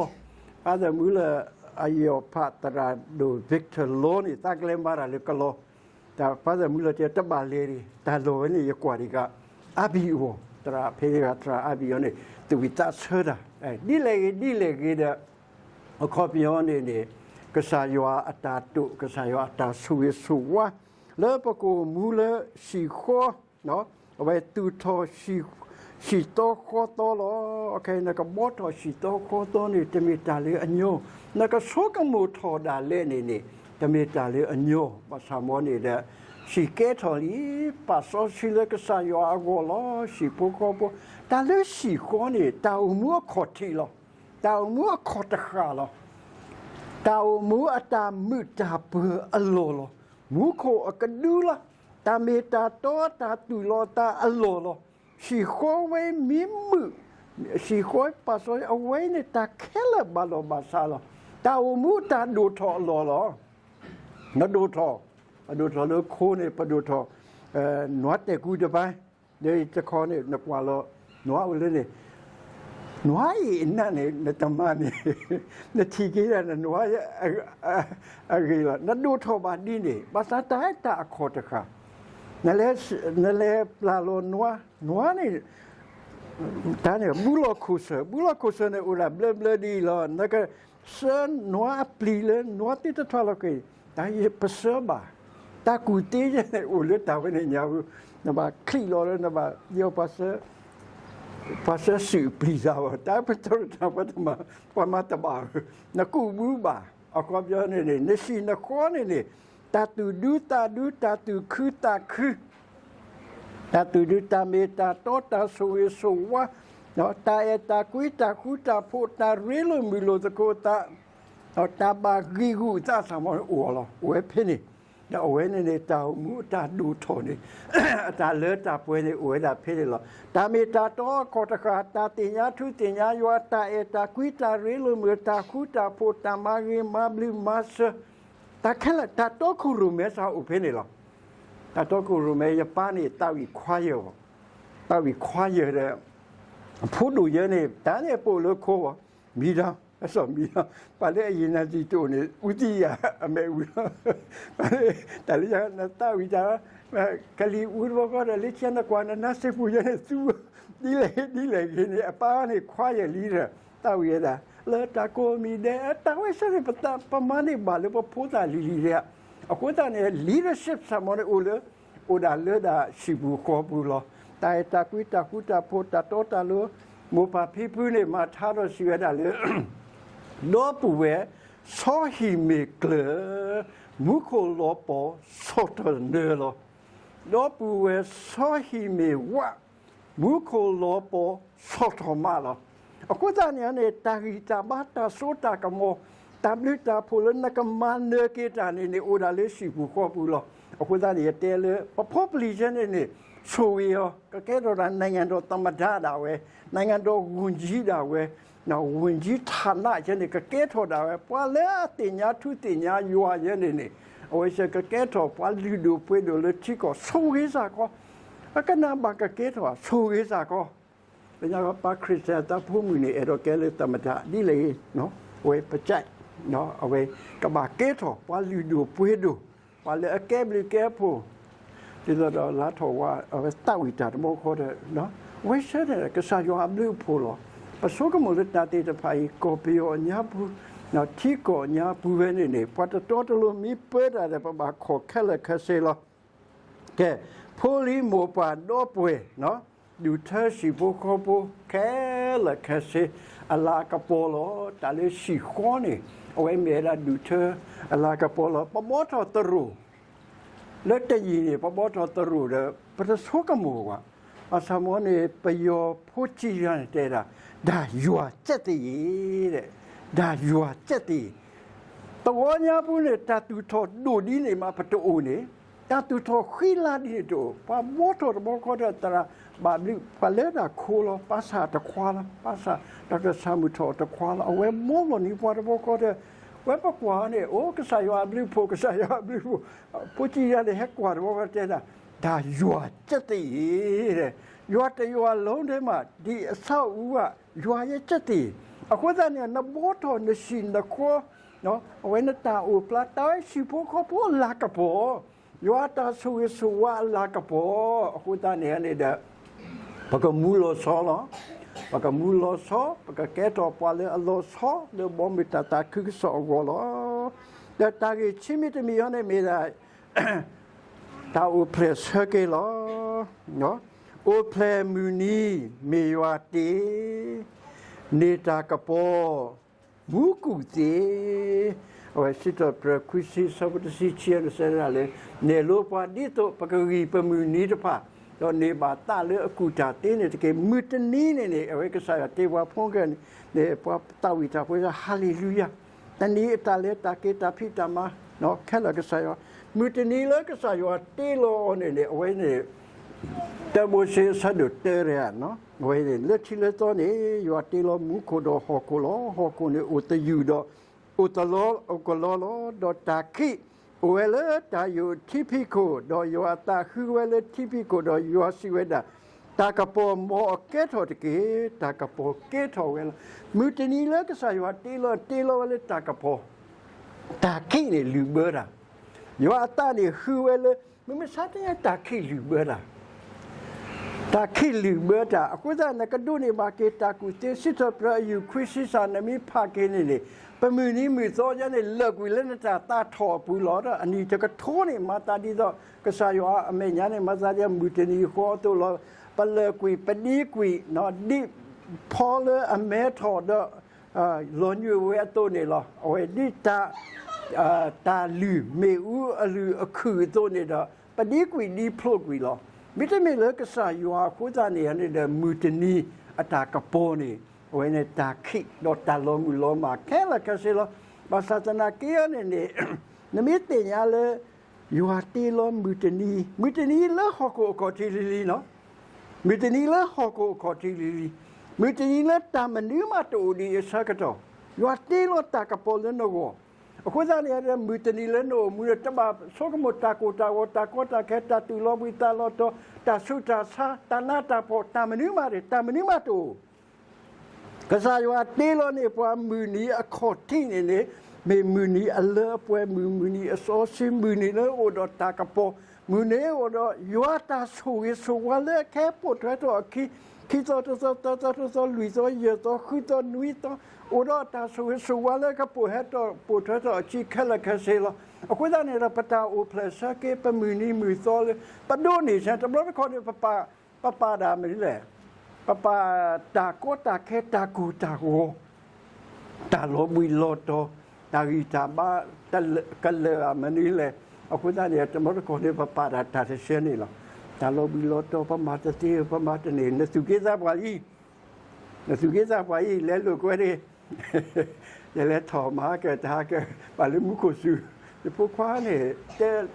Father Muller အယီၤဖးသရၣ်ဒိၣ် Victor Law န့ၣ် သးကလဲၤမၤတၢ်လၢကလီ တၢ်ပၢ်သးမုၢ်လီၤတဲ တဘၣ်လဲၤဒံး တၢ်လီၢ်ဝဲန့ၣ် ယကွၢ်ဒံးက အါဘံၣ်အဂီၢ် သရၣ်ဖဲဂၤ သရၣ်အါဘံၣ်အီၤန့ၣ် သူၣ်ဝံၣ်သးဆၢတၢ် ဒ်လဲၣ်ဂ့ၤ ဒ်လဲၣ်ဂ့ၤဒီး အခီပညီန့ၣ်န့ၣ် ကစၢ်ယွၤအတၢ်တိာ် ကစၢ်ယွၤအတၢ်ဆိၣ်ဂ့ၤဆိၣ်ဝါ လၢပကအိၣ်မူလၢဟံၣ်ဃီ အဝဲသူၣ်ထီၣ် ဟံၣ်သီဃီသီလီၤ. ခဲအံၤနကဘှီထီၣ်ဟံၣ်သီဃီသီန့ၣ် တမ့ၢ်တၢ်လၢအညီ, နကဆိကမိၣ်ထီၣ်ဒၣ်လဲာ်န့ၣ်န့ၣ် တမ့ၢ်တၢ်လၢအညီ, ဘၣ်ဆၣ်မ်န့ၣ်ဒီး ဟံၣ်ကဲထီၣ်လံ, ပာ်စီဆှံလၢကစၢ်ယွၤအဂီၢ်လီၤ. ဟံၣ်ဖိဃီဖိ, တၢ်လၢဟံၣ်ဃီန့ၣ် တၢ်အိၣ်မူအခီၣ်ထံးလီၤ. တၢ်အိၣ်မူအခီၣ်တဃာ်လီၤ. တၢ်အိၣ်မူအတၢ်မုာ်တၢ်ပၢၤအလီၢ်လီၤ. မူခိၣ်အကဒုလီၤ. တၢ်မ့ၢ်တၢ်တီတၢ်သူၣ်လီၤသးအလီၢ်လီၤ. ဟံၣ်ဃီဝဲမ့ၢ်မုာ်, ဟံၣ်ဃီပာ်စီဆှံအဝဲန့ၣ် တၢ်ခဲလၢာ်ဘၣ်လီၢ်ဘၣ်စးလီၤ. တၢ်အိၣ်မူတၢ်ဒိၣ်ထီၣ်အလီၢ်လီၤ. နဒိၣ်ထီၣ်, ပဒိၣ်ထီၣ်လၢခိန့ၣ် ပဒိၣ်ထီၣ် နွားတဲာ်ကူတပၤ, ဒီးတခီန့ၣ် နကွၢ်လီၤ နွားအိၣ်လၢန့ၣ်, နွားအံၤအနၢ်န့ၣ် နတမၤန့ၣ် နထံၣ်က့ၤဒၣ်နနွားအဂ့ၤလီၤ. နဒိၣ်ထီၣ်ဘၣ်ဒ်န့ၣ် ဘၣ်ဆၣ်တၢ်အဲၣ်တၢ်အခီၣ်တဃာ်, နလဲၤပျၢ်လီၤနွား, နွားန့ၣ် တၢ်န့ၣ် ဘူးလီၢ်ခိၣ်ဆၢၣ်, ဘူးလီၢ်ခိၣ်ဆၢၣ်န့ၣ် အိၣ်ဒၣ်ဘျၢဘျၢဒ်အံၤလီၤ. နကဆှၢနွားအပျံၤလၢနွားသ့ၣ်တထီၣ်လီၤက့ၤ, တၢ်ပဆှၢဘၣ်, တၢ်ကူၣ်သ့ယဲန့ၣ် အိၣ်လၢတၢ်ဝဲန့ၣ်ညါ, နဘၣ်ချံးလီၤလၢ နဘၣ်ယီၤ ပှၤဆှၢစုၣ်ပျံၤစၢ်ဘၣ်, တၢ်ပတီၢ်တၢ်ပှၤတမၤ, ပှၤမၤတဘၣ်ဧၢ, နကူၣ်ဘူးဘၣ်. အခီပညီန့ၣ်န့ၣ် နဟံၣ်နဃီန့ၣ်န့ၣ် တၢ်သူၣ်ဒူသးဒူ တၢ်သူၣ်ခုသးခု တၢ်သူၣ်ဒူ တၢ်မ့ၢ်တၢ်တီတၢ်ဆိၣ်ဂ့ၤဆိၣ်ဝါ, တၢ်အဲၣ်တၢ်ကွံ တၢ်ဃူတၢ်ဖိး တၢ်ရ့လိာ်မုာ်လိာ်သကိးသး, တၢ်ဘၣ်ဂံာ်ဂူာ်သးစၢ်မီၤန့ၣ်အိၣ်အီၤလီၤ. အိၣ်ဝဲဖဲန့ၣ်, ဒီးအဝဲန့ၣ်န့ၣ် တၢ်အိၣ်မူအတၢ်ဒိၣ်ထီၣ်န့ၣ် အတၢ်လၢတၢ်ပှဲၤန့ၣ် အိၣ်ဝဲဒၣ်ဖဲန့ၣ်လီၤ. တၢ်မ့ၢ်တၢ်တီအခီၣ်တဃာ် တၢ်သ့ၣ်ညါထူသ့ၣ်ညါယွၤ တၢ်အဲၣ်တၢ်ကွံ တၢ်ရ့လိာ်မုာ် တၢ်ဃူတၢ်ဖိး တၢ်မၤဂ့ၤမၤဘျုးမၤစၢၤ, တၢ်ခဲလၢာ် တၢ်တီခိၣ်ရိၣ်မဲစ့ၢ်အိၣ်ဖဲန့ၣ်လီၤ. တၢ်တီခိၣ်ရိၣ်မဲ ယပၢ်န့ၣ် သးဝံၣ်ခွါယၢၢ်, သးဝံၣ်ခွါယၢၢ်ဒီး ဖိဒိၣ်ယဲန့ၣ် တၢ်န့ၣ်ပိာ်လၢခိဝဲ, မံဒီး ကစီၣ်မံဒီး ပှၤလၢအယံာ်နၤစံၣ်တအိၣ်န့ၣ် အူသံယၤအမဲာ်ဝံၤလီၤ. တၢ်လၢယၤ နသးဝံၣ်တၢ် ကလံၤအူတဘျီဃီဒီး လၢခံနကွၢ်နနါစ့ပူၤယဲန့ၣ် သူ ဒ်လဲၣ်ဒ်လဲၣ်ဂ့ၤန့ၣ် အပၢ်န့ၣ်ခွါယၢၢ်လံဒီး သးဝံၣ်ဝဲဒၣ် လၢတၢ်ကိးမံၤဒဲး တၢ်ဝဲဆၢန့ၣ် ပမၤန့ၢ်ဘၣ်လၢပဖိသၣ်လံၤလံၤဒဲး, အဃိသတးန့ၣ် leadership စ့ၢ်မီၤန့ၣ်အိၣ်လၢ အိၣ်ဒၣ်လၢဒၣ်ဟံၣ်ပူၤဃီပူၤလီၤ. တၢ်အဲၣ်တၢ်ကွံ တၢ်ဃူတၢ်ဖိး တၢ်တီတၢ်လိၤ, မိၢ်ပၢ်ဖံဖုန့ၣ် မၤထါဒီးစံးဝဲဒၣ်လၢ ဒီပုၢ်ဝဲၢ် ဆီဟံၣ်မ့ၢ်ကျၢၤ, မူခိၣ်လီၤပီၤ ဆီၣ်ထီၣ်နၢၤလီၤ. ဒီပုၢ်ဝဲၢ် ဆီဟံၣ်မ့ၢ်ဝး, မူခိၣ်လီၤပီၤ ဆီၣ်ထီၣ်မးလီၤ. အဃိသတးန့ၣ်န့ၣ် တၢ်ဂံၢ်တၢ်ဘါ တၢ်စိတၢ်ကမီၤ တၢ်ဘျုးတၢ်ဖှိၣ်လၢနကမၤနၢၤက့ၤတၢ်န့ၣ်န့ၣ် အိၣ်ဒၣ်လၢဟံၣ်ပူၤဃီပူၤလီၤ. အဃိသတးန့ၣ် ယတဲလၢ ပဖိပလံၤယဲန့ၣ်န့ၣ် ဆိၣ်ဂ့ၤအီၤ ကကဲထီၣ်ဒၣ် နိုင်ငံတော်သမ္မတ ဒၣ်ဝဲ, နိုင်ငံတော်ဝန်ကြီး ဒၣ်ဝဲ, ဝန်ကြီးဌာန ယဲန့ၣ် ကကဲထီၣ်ဒၣ်ဝဲ ပှၤလၢအသ့ၣ်ညါထူသ့ၣ်ညါယွၤယဲန့ၣ်န့ၣ် အဝဲစ့ၢ်ကကဲထီၣ် ပှၤလုၢ်ဒိၣ်ပှ့ၤဒိၣ်လၢထံကီၢ် ဆိၣ်ဂ့ၤစ့ၢ်ကီး, အကနၣ်ဘၣ်ကကဲထီၣ် ဆိၣ်ဂ့ၤစ့ၢ်ကီး ပှၤခရံာ်စတၢ်ဖိမုၣ်န့ၣ် အဲၣ်ဒိးကဲလၢသမ္မတ ဒ်လဲၣ်ဂ့ၤ, အဝဲပကဲ, အဝဲကဘၣ်ကဲထီၣ် ပှၤလုၢ်ဒိၣ်ပှ့ၤဒိၣ်, ပှၤလၢအကဲဘျုးကဲဖှိၣ်, ဒ်သိးဒီးလါထီၣ်ဝါ အဝဲသးဝံၣ်တၢ်တဘျီဃီဒီး အဝဲဆၢထၢၣ်ကစၢ်ယွၤအဘျုးအဖှိၣ်လီၤ. ပဆိကမိၣ်လၢတၢ်သ့ၣ်တဖၣ်အံၤ ကီၢ်ပယီၤအညါပူၤ, ထံကီၢ်အညါပူၤဝဲန့ၣ်န့ၣ် ပှၤတတီတလိၤမ့ၢ်ပၢတၢ်ဒီး ပဘၣ်ခိးခဲလၢာ်ခဲဆ့လီၤ. ကဲ, ဖိလံၤမိၢ်ပှၢ်ဒီပုၢ်ဝဲၢ်, ဒူၣ်ထၢဟံၣ်ဖိဃီဖိ ခဲလၢာ်ခဲဆ့ အလၤကပီၤလီၤ. တၢ်လၢဟံၣ်ဃီန့ၣ် အဝဲမ့ၢ်ဝဲဒၣ်ဒူၣ်ထၢအလၤကပီၤလီၤ. ပဘှီထီၣ်သရိာ် လၢတယံာ်န့ၣ် ပဘှီထီၣ်သရိာ်ဒီး ပတဆိကမိၣ်ဘၣ်. ဘၣ်ဆၣ်မ်န့ၣ် ပယီၤဖိစံယၤန့ၣ်တဲဒၣ် ဒါယွၤကျက်သရေ ဒဲ, ဒါယွၤကျက်သရေ. သဝီညါပူၤန့ၣ် တၢ်သူၣ်ထီၣ်ဒိၣ်ဒ်န့ၣ်မး ပတအိၣ်န့ၣ်, တၢ်သူၣ်ထီၣ်ဃံလၤဒ်န့ၣ်တအိၣ်. ပှၤဘှီထီၣ်တဘျီဃီဒီး သရၣ်ဘၣ်ဘျုး ပှၤလၢတၢ်ခိလီၤ, ပၢ်ဆၣ်တခွါလီၤ, ပၢ်ဆၣ် ဒီးကစၢ်မုၢ်ထီၣ်တခွါလီၤ. အဝဲမ့ၢ်လီၤနံၤပှၤတဘျီဃီဒီး ဝဲပကွၢ်န့ၣ် အိၣ်ကစၢ်ယွၤအဘျုးအဖှိၣ်, ကစၢ်ယွၤအဘျုးအဖှိၣ်. ဖိစံယၤန့ၣ် ဟဲကွၢ်တဘျီဃီတဲဒၣ် ဒါယွၤကျက်သရေ ဒဲ, ယွၤတယွၤလီၤဒဲးမး ဒီးအဆၢအူဘၣ် ယွၤယကျက်သရေ. အဃိသတးန့ၣ် နဘှီထီၣ်နဟံၣ်နဃီ, အဝဲနတၢ်အိၣ်ဖျါ တၢ်ဝဲဟံၣ်ဖိဃီဖိအလၤကပီၤ ယွၤအတၢ်ဆိၣ်ဂ့ၤဆိၣ်ဝါအလၤကပီၤ, အဃိသတးန့ၣ်န့ၣ်ဒီး ပကမူလီၤဆီလီၤ. ပကမူလီၤဆီ, ပကကဲထီၣ်ပှၤလၢအလီၤဆီလၢဘီမုၢ်တၢ်သးခုကစီၣ်အဂီၢ်လီၤ. ဒီးတၢ်ဂ့ၢ်ဆံမံၤတမံၤအံၤန့ၣ်မ့ၢ်ဒၣ် တၢ်အိၣ်ဖျဲၣ်ဆၢက့ၤလီၤ. အိၣ်ဖျဲၣ်မုၢ်နံၤ မ့ၢ်ယွၤတ့ န့ၢ်တၢ်ကပီၤ မူကူၣ်သ့. အဝဲစံးထီၣ်ပတြၢၤခွံဆံ ဆၢဖိတဆံခံန့ၣ် စံးဒၣ်လၢ နဲၣ်လိပှၤဒ်သိးပကဂံၢ်ပမုၢ်နံၤတဖၣ်, ဒီးန့ၢ်ဘၣ်သးလၢအကူၣ်တၢ်သ့န့ၣ်တက့ၢ်. မုၢ်တနံၤန့ၣ်န့ၣ် အဝဲကစၢ်ယွၤတ့ပှၤဖိကဲန့ၣ် ပှၤသးဝံၣ်တၢ်ဖိ ဟါလ့လူယၤ, တနံၤအတၢ်လဲၤတၢ်က့ၤတၢ်ဖံးတၢ်မၤ ခဲလၢာ်ကစၢ်ယွၤ, မုၢ်တနံၤလၢကစၢ်ယွၤတ့လီၤအီၤန့ၣ်န့ၣ် အဝဲန့ၣ် တၢမိၤၡ့ အဆၢဒိၣ်တၢ အဝဲန့ၣ် လၢထံးလၢသီန့ၣ် ယွၤတ့လီၤမူခိၣ်ဒီးဟီၣ်ခိၣ်လီၤ. ဟီၣ်ခိၣ်န့ၣ်အိၣ်သယုၢ်ဒီး အိၣ်တလီၤ အိၣ်ကလီလီၤ. ဒီးတၢ်ခံးအိၣ်ဝဲလၢတၢ်ယိာ်ထံဖံးခိၣ်, ဒီးယွၤအသးဟူဝဲလၢထံဖံးခိၣ်, ဒီးယွၤစံးဝဲဒၣ်, တၢ်ကပီၤမ်အကဲထီၣ်တက့ၢ်. တၢ်ကပီၤကဲထီၣ်ဝဲလီၤ. မုၢ်တနံၤလၢကစၢ်ယွၤတ့လီၤ တ့လီၤဝဲလၢတၢ်ကပီၤ, တၢ်ခံးန့ၣ်လုၢ်ဘၢတၢ်, ယွၤအသးန့ၣ်ဟူဝဲလၢ မုၢ်မဆါတနံၤ တၢ်ခံးလုၢ်ဘၢတၢ် တၢ်ခံးလုၢ်ဘၢတၢ်. အဃိသတး နကဒိးန့ၢ်ဘၣ်က့ၤတၢ်ကူၣ်သ့, စံးထီၣ်ပတြၢၤအယူၢ်ခွံဆံဆၢ နမ့ၢ်ဖးက့ၤန့ၣ်န့ၣ် ပမုၢ်နံၤမုၢ်သီယါန့ၣ် လၢာ်ကွံာ်လၢနတၢ်သးထီၣ်အပူၤလီၤ. ဒီးအနံၣ်တကထိန့ၣ် မၤသးဒ်သိး ကစၢ်ယွၤအမဲာ်ညါန့ၣ် မၤသးဒ်မုၢ်တနံၤဃီအသိးလီၤ. ပလၢာ်ကွံာ် ပဒံကွံာ် ဒ်ဖီလၢအမဲထီၣ်ဒီး လီၤညွံးဝဲအသိးန့ၣ်လီၤ. အဝဲဒ်တၢ် တၢ်လုၢ်မ့ၣ်အူအလုၢ်အခုၣ်အသိးန့ၣ်ဒီး ပဒံကွံာ်ဒံဖျိးကွံာ်လီၤ. မ့တမ့ၢ်လၢကစၢ်ယွၤအဃိသတးန့ၣ်န့ၣ်ဒီး မုၢ်တနံၤအတၢ်ကပီၤန့ၣ် အဝဲန့ၣ်တၢ်ခံးဒီးတၢ်လီၤမုၢ်လီၤမၢ်ခဲလၢာ်ခဲဆ့လီၤ. ဘၣ်ဆၣ်သနာ်က့န့ၣ်န့ၣ် နမ့ၢ်သ့ၣ်ညါလၢ ယွၤတ့လီၤမုၢ်တနံၤ, မုၢ်တနံၤလၢဟီၣ်ခိၣ်အခီၣ်ထံးလံၤလံၤလီၤ. မုၢ်တနံၤလၢဟီၣ်ခိၣ်အခီၣ်ထံးလံၤလံၤ, မုၢ်တနံၤလၢတၢ်မနုၤမးတအိၣ်ဒံးအဆၢကတီၢ်, ယွၤတ့လီၤတၢ်ကပီၤလၢနဂီၢ်. အဃိသတးန့ၣ် မုၢ်တနံၤလၢနအိၣ်မူန့ၣ် တဘၣ်ဆိကမိၣ်တၢ်ကိၢ်တၢ်ဂီၤ တၢ်ကီတၢ်ခဲ တၢ်တူၢ်လိာ်ဘှံးသးလီၤတီၤ တၢ်ဆူးတၢ်ဆါ တၢ်နးတၢ်ဖှီၣ် တၢ်မနုၤမးန့ၣ် တၢ်မနုၤမးတအိၣ် ကစၢ်ယွၤတ့လီၤန့ၢ်ပှၤမုၢ်နံၤအခီၣ်ထံးန့ၣ်န့ၣ် မ့ၢ်မုၢ်နံၤအလၢအပှဲၤမုၢ် မုၢ်နံၤအစီဆှံ မုၢ်နံၤလၢအိၣ်ဒီးတၢ်ကပီၤ မုၢ်နံၤအိၣ်ဒီးယွၤတၢ်ဆိၣ်ဂ့ၤဆိၣ်ဝါလၢအခဲပိာ်ထွဲထီၣ်အခံ ခံသီတသီ သၢသီတသီ လွံၢ်သီ ယဲၢ်သီ ဃုသီ နွံသီ အိၣ်ဒီးတၢ်ဆိၣ်ဂ့ၤဆိၣ်ဝါလၢကပိာ်ဟဲထီၣ်ပိာ်ထွဲထီၣ်အခံခဲလၢာ်ခဲဆ့လီၤ. အဃိသတးန့ၣ်ဒီး ပတၢ်အိၣ်ဖျဲၣ်ဆၢက့ၤ ပမုၢ်နံၤမုၢ်သီလၢ ပဒိးန့ၢ်ဆၢ တဘျီတခီၣ်န့ၣ် ပပာ် ပပာ်ဒၣ်မနုၤလဲၣ်, ပပာ်တၢ်ကီတၢ်ခဲ တၢ်ကိၢ်တၢ်ဂီၤ တၢ်လီၤဘှံးလီၤတီၤ တၢ်ဂံၢ်တၢ်ဘါ ကလၢာ်မနုၤလဲၣ်. အဃိသတးန့ၣ် တဘျီတခီၣ်န့ၣ် ပပာ်ဒၣ်တၢ်တဆၢန့ၣ်လီၤ. တၢ်လီၤဘှံးလီၤတီၤ ပမၤတသ့ ပမၤတန့ၢ် နသူၣ်က့သးပှၢ်အံၤ နသူၣ်က့သးပှၢ်အံၤ လဲၤလိာ်ကွဲန့ၣ် ယလဲၤထီၣ်မၤဟါကတဟါက ဘၣ်လၢမူခိၣ်စူၤ ယဖိခွါန့ၣ်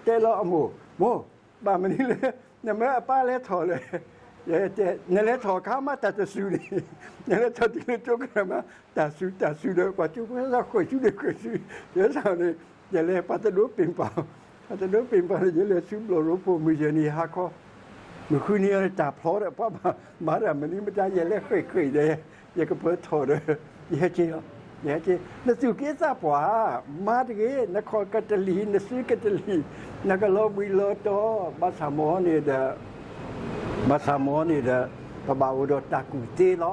တဲလီၤအမိၢ် မိၢ် ဘၣ်မနုၤလၢ နမၢအပၢ်လဲၤထီၣ်လဲၣ်, နလဲၤထီၣ်အခါမးတၢ်တစူၤန့ၣ် နလဲၤထီၣ်တုၤလၢကၠိကရၢၢ်မး တၢ်စူၤတၢ်စူၤဒီး ပှၤကၠိဖိသးဃဲၤဆူဒီးဃဲၤဆူ ယဲန့ၣ် ယလဲၤပာ်တဒိပ့ၢ်ပာ် ပာ်တဒိပ့ၢ်ပာ်န့ၣ် ယလဲၤဆူဘျီၣ်ရိဖှိၣ်မုၢ်ယဲၢ်နံၤဟါခီ မုၢ်ဃုနံၤအံၤန့ၣ် တၢ်ဖျီဒီး ပှၤမၤတၢ်မနုၤမတၤ ယလဲၤဃဲၤဃဲၤဒီး ယကပၢၤထီၣ်ဒီး ယဟဲက့ၤလီၤ ယဟဲက့ၤ နသူၣ်က့သးပှၢ် မၤတဂ့ၤ နခီၣ်ကတလံၣ် နစုကတလံၣ် နကလီၤဘှံးလီၤတီၤ ဘၣ်ဆၣ်မ်န့ၣ်ဒီး ဘၣ်ဆၣ်မ်န့ၣ်ဒီး ပဘၣ်အိၣ်ဒီးတၢ်ကူၣ်သ့လီၤ.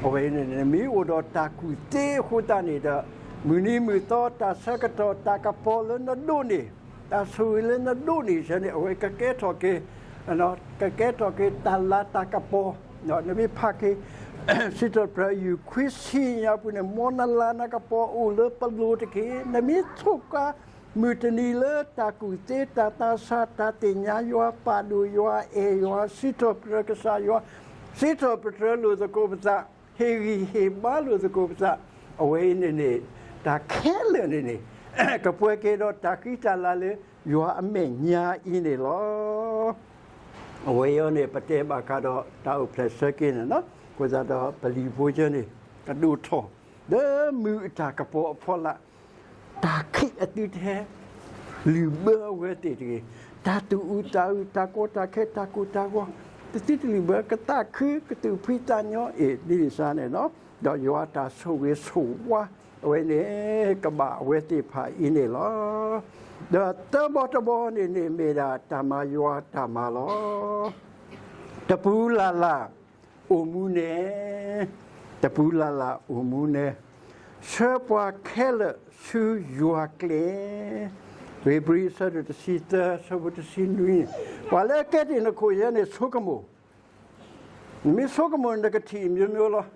အဝဲန့ၣ် နမ့ၢ်အိၣ်ဒီးတၢ်ကူၣ်သ့အဃိသတးန့ၣ်ဒီး မုၢ်နံၤမုၢ်သီ တၢ်ဆၢကတီၢ် တၢ်ကပီၤလၢနဒိးန့ၢ် တၢ်ဆိၣ်ဂ့ၤလၢနဒိးန့ၢ်ဆၢန့ၣ် အဝဲကကဲထီၣ်က့ၤ ကကဲထီၣ်က့ၤတၢ်လၤတၢ်ကပီၤ နမ့ၢ်ဖးက့ၤ စံးထီၣ်ပတြၢၤယူၢ်ခွံဆံညါပူၤန့ၣ် မ်နလၤနကပီၤအိၣ်လၢပလိၤတက့ၢ်. နမ့ၢ်ထိၣ်ဃာ်မုၢ်တနံၤလၢတၢ်ကူၣ်သ့ တၢ်သးဆး တၢ်သ့ၣ်ညါယွၤ ပာ်ဒိၣ်ယွၤ အဲၣ်ယွၤ စံးထီၣ်ပတြၢၤကစၢ်ယွၤ စံးထီၣ်ပတြၢၤလိာ်သကိးပသး ဟ့ၣ်ဂံၢ်ဟ့ၣ်ဘါလိာ်သကိးပသး အဝဲအံၤန့ၣ်န့ၣ် တၢ်ခဲလၢာ်န့ၣ်န့ၣ် ကပှဲၤက့ၤဒီးတၢ်ဃံတၢ်လၤလၢယွၤအမဲာ်ညါအံၤန့ၣ်လီၤ. အဝဲအံၤန့ၣ် ပတဲဘၣ်ဃးဒီးတၢ်အိၣ်ဖျဲၣ်ဆၢက့ၤန့ၣ်လီၤ. အဃိသတးဒီးပလံၤဖိကၢန့ၣ် ကဒိၣ်ထီၣ် လၢမုၢ်အတၢ်ကပီၤအဖီလာ် တၢ်ခံးအသုတဟဲ လုၢ်ဘၢအဝဲသ့ၣ်တဂ့ၤ. တၢ်သူၣ်အုးသးအုး တၢ်ကီတၢ်ခဲ တၢ်ကိၢ်တၢ်ဂီၤ တသုတလုၢ်ဘၢ ကသးခု ကသူၣ်ဖှံသးညီ အ့ၣ် ဒ်န့ၣ်စ့ၢ်န့ၣ်လီၤ. ဒီးယွၤအတၢ်ဆိၣ်ဂ့ၤဆိၣ်ဝါ အဝဲန့ၣ် ကဘၣ်အဝဲသ့ၣ်တဖၣ်အံၤန့ၣ်လီၤ. ဒီးသၢဘီတဘီန့ၣ်န့ၣ်မ့ၢ်ဒၣ်တၢ်မၤယွၤတၢ်မၤလီၤ. တပူၤလၢ်လၢ်အိၣ်မူနဲ, တပူၤလၢ်လၢ်အိၣ်မူနဲ, ဆှၢပှၤခဲလၢာ်ဆူယွၤကျဲ, ဧ့ၤဘြံၤအဆၢဒိၣ်တဆံသၢ အဆၢဖိတဆံနွံ, ပှၤလၢအကဲတ့ၢ်နခိၣ်ယဲန့ၣ် ဆိကမိၣ်, နမ့ၢ်ဆိကမိၣ်နကထံၣ်အမျိုးမျိုးလီၤ.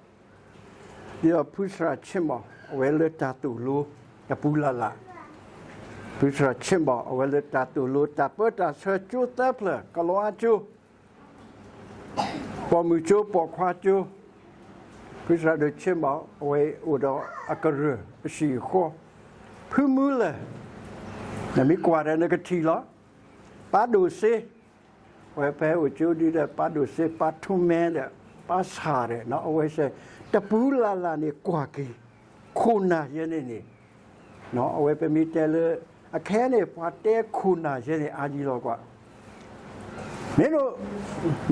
ဒီးဖုစရၣ်ဆ့ၣ်မီၣ် အဝဲလၢတၢ်သိၣ်လိ တပူၤလၢ်လၢ်, ဖုစရၣ်ဆ့ၣ်မီၣ် အဝဲလၢတၢ်သိၣ်လိ တၢ်ပၢတၢ်ဆှၢကၠိသၢဖျၢၣ် ကလီအါကၠိ ပိာ်မုၣ်ကၠိ ပိာ်ခွါကၠိ, ဖုစရၣ်ဒိၣ်ဆ့ၣ်မီၣ် အဝဲအိၣ်ဒီးအကရၢၢ်အဟံၣ်အဃီ, ဖုမူလၢၢ်, နမ့ၢ်ကွၢ်ဒီးနကထံၣ်လီၤ. ပၢ်ဒိၣ်စ့, အဝဲဖဲအိၣ်ကၠိဒ်ဒီး ပၢ်ဒိၣ်စ့ ပၢ်ထူမဲဒီး ပၢ်ဆၣ်ဒီး အဝဲစဲ တပူၤလၢ်လၢ်န့ၣ်ကွၢ်က့ၤ ခိၣ်နၢ်ယဲန့ၣ်န့ၣ် အဝဲပမ့ၢ်တဲလၢ အခဲအံၤန့ၣ် ပှၤတဲခိၣ်နၢ်ယဲန့ၣ် အါဒံလီၤကွၢ်, မ့ၢ်ဒိၣ်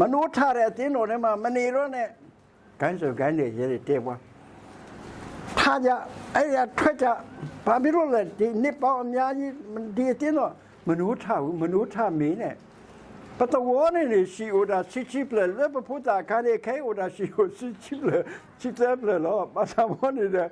မနိထၣ်ဒီးအသ့ၣ်နီၣ်န့ၣ်မး မန့ၢ်ဒီးန့ၣ် ကဲစၢ်ကဲန့ၣ် ယဲန့ၣ်တဲပှၤ ထါယၤ အဲၣ်ယၤထွဲယၤ ပာ်မ့ၢ်ရိၣ်လဲၣ် ဒ်န့ၣ်ပာ်အီၤမး ဒ်အသ့ၣ်နီၣ် မနိထၣ်ဝံၤ မနိထၣ်မ့ၢ်န့ၣ် ပသဝီန့ၣ်န့ၣ် ဟံၣ်အိၣ်ဒၣ်ဆံဆံဖျၢၣ် လၢပဖိသၣ်အခါန့ၣ် ခဲအံၤအိၣ်ဒၣ်ဟံၣ်အိၣ်ဆံဆံဖျၢၣ် ဆံသၢဖျၢၣ်လီၤ. ဘၣ်ဆၣ်မ့ၢ်န့ၣ်ဒီး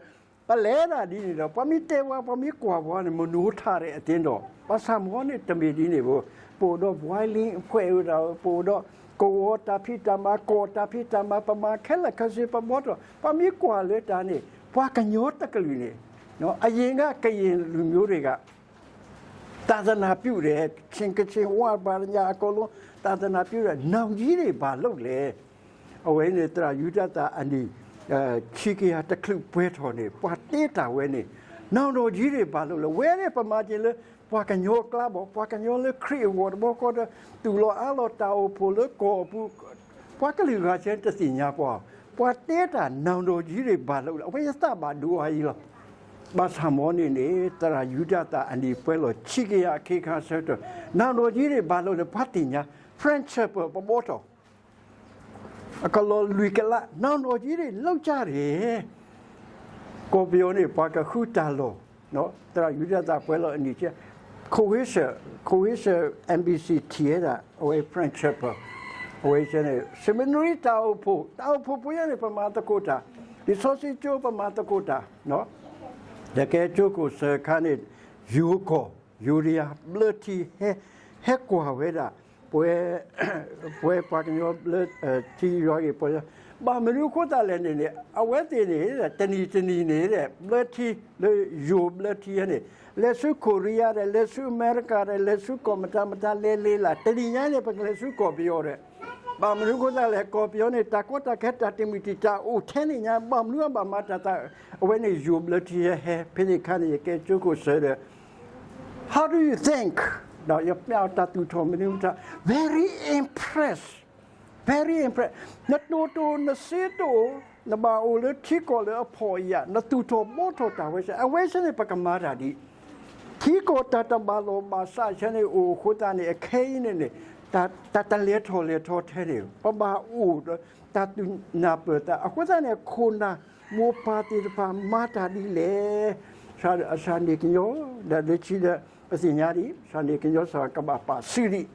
ပလဲၤဒၣ်ဒ်န့ၣ်ဒီး ပှၤမ့ၢ်တဲပှၤ ပှၤမ့ၢ်ကွၢ်ပှၤန့ၣ် မနိထၣ်ဒီးအသ့ၣ်နီၣ် ဘၣ်ဆၣ်မ့ၢ်န့ၣ်တမ့ၢ်ဒ်န့ၣ်ဘၣ်. ပအိၣ်ဒီး boiling အဖှဲးဝဲဒၣ် ပအိၣ်ဒီး ကဝီၤတၢ်ဖံးတၢ်မၤ ကီၢ်တၢ်ဖံးတၢ်မၤ ပမၤခဲလၢာ်ခဲဆ့ ပဘှီထီၣ် ပှၤမ့ၢ်ကွၢ်လၢတၢ်န့ၣ် ပှၤကညီတကလုာ်န့ၣ် အရင်က ကရင်လူမျိုးတွေက သာသနာပြုတယ် ချင်း ကချင် ဝ ဘာ ညာ အကုန်လုံး သာသနာပြုတယ် နောင်ကြီးတွေဘာလုပ်လဲ အဝဲန့ၣ် သရၣ်ယူဒၤသၣ်အနံၣ် ခံကယၤတချုးပှဲၤထီၣ်န့ၣ် ပှၤတဲတၢ်ဝဲန့ၣ် နောင်တော်ကြီးတွေဘာလုပ်လဲ ဝဲန့ၣ်ပမၤက့ၤလၢ ပှၤကညီအကျါဘၣ် ပှၤကညီလၢခရံာ်အဂီၢ်တဘျီဃီဒီး သူၣ်လီၤအါလီၤတၢ်အိၣ်ဖှိၣ်လၢကီၢ်အပူၤ ပှၤကလုာ်ဂၤစဲတသ့ၣ်ညါပှၤ ပှၤတဲတၢ် နောင်တော်ကြီးတွေဘာလုပ်လဲ အဝဲယသးဘၣ်ဒိအါအံၤလီၤ. ဘၣ်ဆၣ်မ့ၢ်န့ၣ်န့ၣ် သရၣ်ယူဒၤသၣ်အနံၣ်ပှဲၤလီၤ ခံကယၤအခ့အခါဆၢကတီၢ် နောင်တော်ကြီးတွေဘာလုပ်လဲ ပှၤသ့ၣ်ညါ French Shepherd ပဘှီထီၣ် အကလီၤလွံၢ်ကလး နောင်တော်ကြီးတွေလုပ်ကြတယ် ကီၢ်ပယီၤန့ၣ် ပှၤကဃုတၢ်လီၢ် သရၣ်ယူဒၤသၣ်ပှဲၤလီၤအနံၣ်ဆဲ ခိၣ်ဝ့စၢၣ် ခိၣ်ဝ့စၢၣ် NBC ထံၣ်ဝဲဒၣ် အဝဲ French Shepherd အဝဲန့ၣ် seminary တၢ်အိၣ်ဖှိၣ် တၢ်အိၣ်ဖှိၣ်ဖိယဲန့ၣ် ပမၤသကိးတၢ် လံာ်စီဆှံကၠိပမၤသကိးတၢ် ဒီးကဲကၠိခိၣ်စၢၤအခါန့ၣ် ယိၤကီၢ် ယိၤဒယၤဘျၢထံ ဟဲ ဟဲကွၢ်ဝဲဒၣ် ပှဲ ပှဲပှၤကညီဘျၢထံယွၤဂ့ၢ်ပှဲၤ ဘၣ်မနုၤအဃိသတးလဲၣ်န့ၣ်န့ၣ် အဝဲသ့ၣ်န့ၣ် တနံၤတနံၤန့ၣ် ဘျၢထံလၢယိၤဘျၢထံန့ၣ် လဲၤဆူခိရံယါဒီး လဲၤဆူအမဲရကၤဒီး လဲၤဆူကီၢ်မတၤမတၤလဲၤလဲၤလၢ တနံၤညါန့ၣ် ပကလဲၤဆူကီၢ်ပယီၤဒီး ဘၣ်မနုၤအဃိသတးလဲၣ် ကီၢ်ပယီၤန့ၣ် တၢ်ကီတၢ်ခဲတၢ်တံာ်မုၢ်တံာ်တာ်အိၣ်ထဲန့ၣ်ညါ ဘၣ်မနုၤအဘၣ်မၤတၢ်သး အဝဲန့ၣ်ယိၤဘျၢထံဟဲဟဲ ဖဲန့ၣ်အခါန့ၣ် ယကဲကၠိခိၣ်စၢၤဒီး How do you think? ဒီးယပျးအီၤတၢ်သူၣ်ထီၣ်မနုၤမတၤ very impressed, very impressed. နတိၢ်တိၢ်နစ့တိၢ် နဘၣ်အိၣ်လၢထံကီၢ်လၢအဖှီၣ်အယာ် နသူၣ်ထီၣ်ဘှီထီၣ်တၢ်ဝဲစဲ အဝဲစဲန့ၣ် ပကမၤတၢ်ဒ် ထံကီၢ်တၢ်တဘၣ်လိာ်ဘၣ်စးဆဲန့ၣ် အိၣ်အဃိသတးန့ၣ် အခဲအံၤန့ၣ်န့ၣ် တၢ်တလဲၤထီၣ်လဲၤထီထဲန့ၣ် ပဘၣ်အိၣ်ဒီးတၢ်သူၣ်နၢ်ပၢၢ်သး အဃိသတးန့ၣ် ခိၣ်နၢ်မိၢ်ပၢ်သ့ၣ်တဖၣ်မၤတၢ်ဒ်လဲၣ် စၢ်န့ၣ်ကညီ ဒီးလၢခံဒီး ပသ့ၣ်ညါဒ် စၢ်န့ၣ်ကညီစၢ်ကဘၣ်ပာ်စုဒံး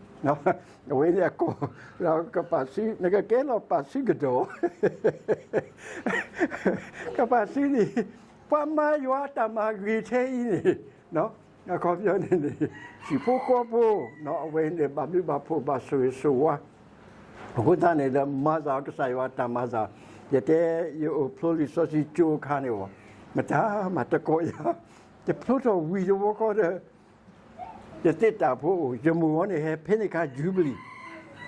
အဝဲန့ၣ်အကီၢ် ကပာ်စု နကကဲလီၤပာ်စုကဒီး ကပာ်စုန့ၣ် ပှၤမၤယွၤတၢ်မၤဂ့ၤထဲအံၤန့ၣ် အခီပညီန့ၣ်န့ၣ် ဟံၣ်ဖိဃီဖိ အဝဲန့ၣ် ဘၣ်ဘျုးဘၣ်ဖှိၣ်ဘၣ်ဆိၣ်ဂ့ၤဆိၣ်ဝါ အဃိသတးန့ၣ်ဒီး မၤစၢ်ကစၢ်ယွၤတၢ်မၤစၢ် ယတဲ ယအိၣ်ဖျိလံာ်စီဆှံကၠိအခါန့ၣ် မတၤမၤတကိးယၤ ယဖျိထီၣ်ဝံၤတဘျီဃီဒီး ယသ့ၣ်တၢ်ဖိအိၣ် ယမိၢ်အီၤန့ၣ်ဟဲ ဖဲန့ၣ်အခါ Jubilee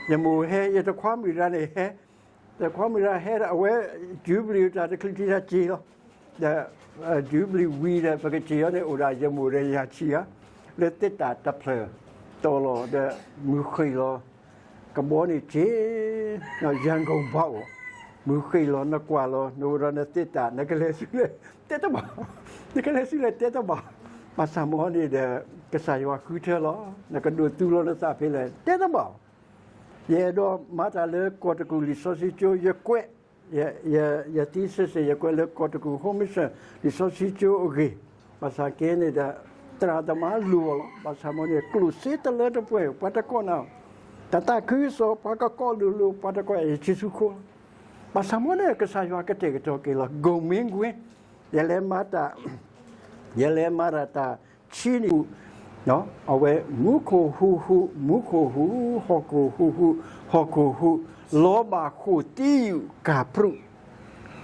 ယမိၢ်ဟဲ ယတခွါမုၣ်ရၤန့ၣ်ဟဲ တခွါမုၣ်ရၤဟဲဒီး အဝဲ Jubilee တၢ်တချုးတံၢ်တၢ်စ့ၢ်လီၤ ဒီး Jubilee ဝံၤဒီး ပကစ့ၢ်အီၤန့ၣ် အိၣ်ဒၣ်ယမိၢ်ဒီးယၤဆံးဧါ လၢသ့ၣ်တၢ်တဖျၢၣ်တီၤလီၤဒီး မုၢ်ဃ့ၢ်လီၤ ကဘီန့ၣ်စ့ၢ် ရန်ကုန်ဘၣ်အိၣ် မုၢ်ဃ့ၢ်လီၤ နကွၢ်လီၤ နအိၣ်ဒီးနသ့ၣ်တၢ် နကလဲၤဆူလဲၣ် တဲတဘၣ် နကလဲၤဆူလဲၣ်တဲတဘၣ် ဘၣ်ဆၣ်မ့ၢ်န့ၣ်ဒီး ကစၢ်ယွၤဃုထၢလီၤ နကဒိးသူလီၤနသးဖဲလဲၣ် တဲတဘၣ် ယအဲၣ်ဒိးမၤတၢ်လၢကီၢ်တကူၣ်လံာ်စီဆှံကၠိ ယကွဲး ယ ယ thesis ယကွဲးလၢကီၢ်တကူၣ် Home Mission လံာ်စီဆှံကၠိအဂ့ၢ် ဘၣ်ဆၣ်ကဲန့ၣ်ဒီး သရၣ်သမါလိၤလီၤ. ဘၣ်ဆၣ်မ့ၢ်န့ၣ် ကျိၣ်စ့တလၢတပှဲၤ ပှၤတကိးနၤ, တၢ်သးခုကစီၣ် ပှၤကကိးလိၤလိၤ ပှၤတကိးယ့ၣ်ၡူးခိၣ်လီၤ. ဘၣ်ဆၣ်မ့ၢ်န့ၣ် ကစၢ်ယွၤကတဲာ်ကတီၤက့ၤလီၤ ကိၣ်မ့ၢ်ကွ့, ယလဲၤမၤတၢ် ယလဲၤမၤတၢ်တၢ်ဆံနံၣ်, အဝဲမူခိၣ်ဟူးဟူး မူခိၣ်ဟူး ဟီၣ်ခိၣ်ဟူးဟူး ဟီၣ်ခိၣ်ဟူး, လီၤဘၣ်ဃိၣ်သံယုၢ်ကၢ်ပြူး,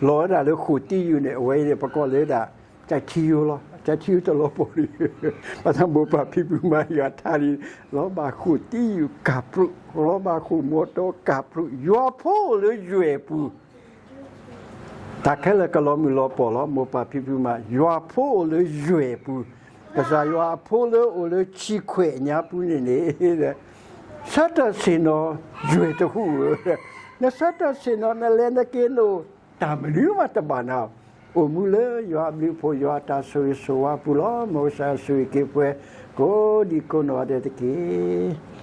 လီၤဝဲဒၣ်လၢဃိၣ်သံယုၢ်န့ၣ် အဝဲအံၤန့ၣ် ပကိးလၢဒၣ် ကၠဲးထံယိလီၤ. ကၠဲးထံယိတလီၤပှီၢ်လံ, ဘၣ်ဆၣ်မိၢ်ပၢ်ဖံဖုမၤယွၤထါလံ, လီၤဘၣ်ဃိၣ်သံယုၢ်ကၢ်ပြူး, လီၤဘၣ်ဃိၣ်မီတီကၢ်ပြူး, ယွၤဖိအိၣ်လၢယွဲၢ်ပူၤ တၢ်ခဲလၢာ်ကလီၤမုၢ်လီၤပှီၢ်လီၤ. မိၢ်ပၢ်ဖံဖုမၤ ယွၤဖိအိၣ်လၢယွဲၢ်ပူၤ, ကစၢ်ယွၤအဖိလၢအိၣ်လၢဆံခွဲးညါပူၤန့ၣ်န့ၣ်, ဆၢတၢ်ဆ့ၣ်နီၤယွဲၢ်တဟူးဧၢ, နဆၢတၢ်ဆ့ၣ်နီၤ နလဲၤနက့ၤနအိၣ် တၢ်မနုၤမးတဘၣ်နၤ, အိၣ်မူလၢယွၤအဘျုးအဖှိၣ် ယွၤအတၢ်ဆိၣ်ဂ့ၤဆိၣ်ဝါပူၤလီၤ. မ်ကစၢ်ယွၤဆိၣ်ဂ့ၤက့ၤပှၤ ကိးဒံကိးနီၢ်ဂၤဒဲးတက့ၢ်.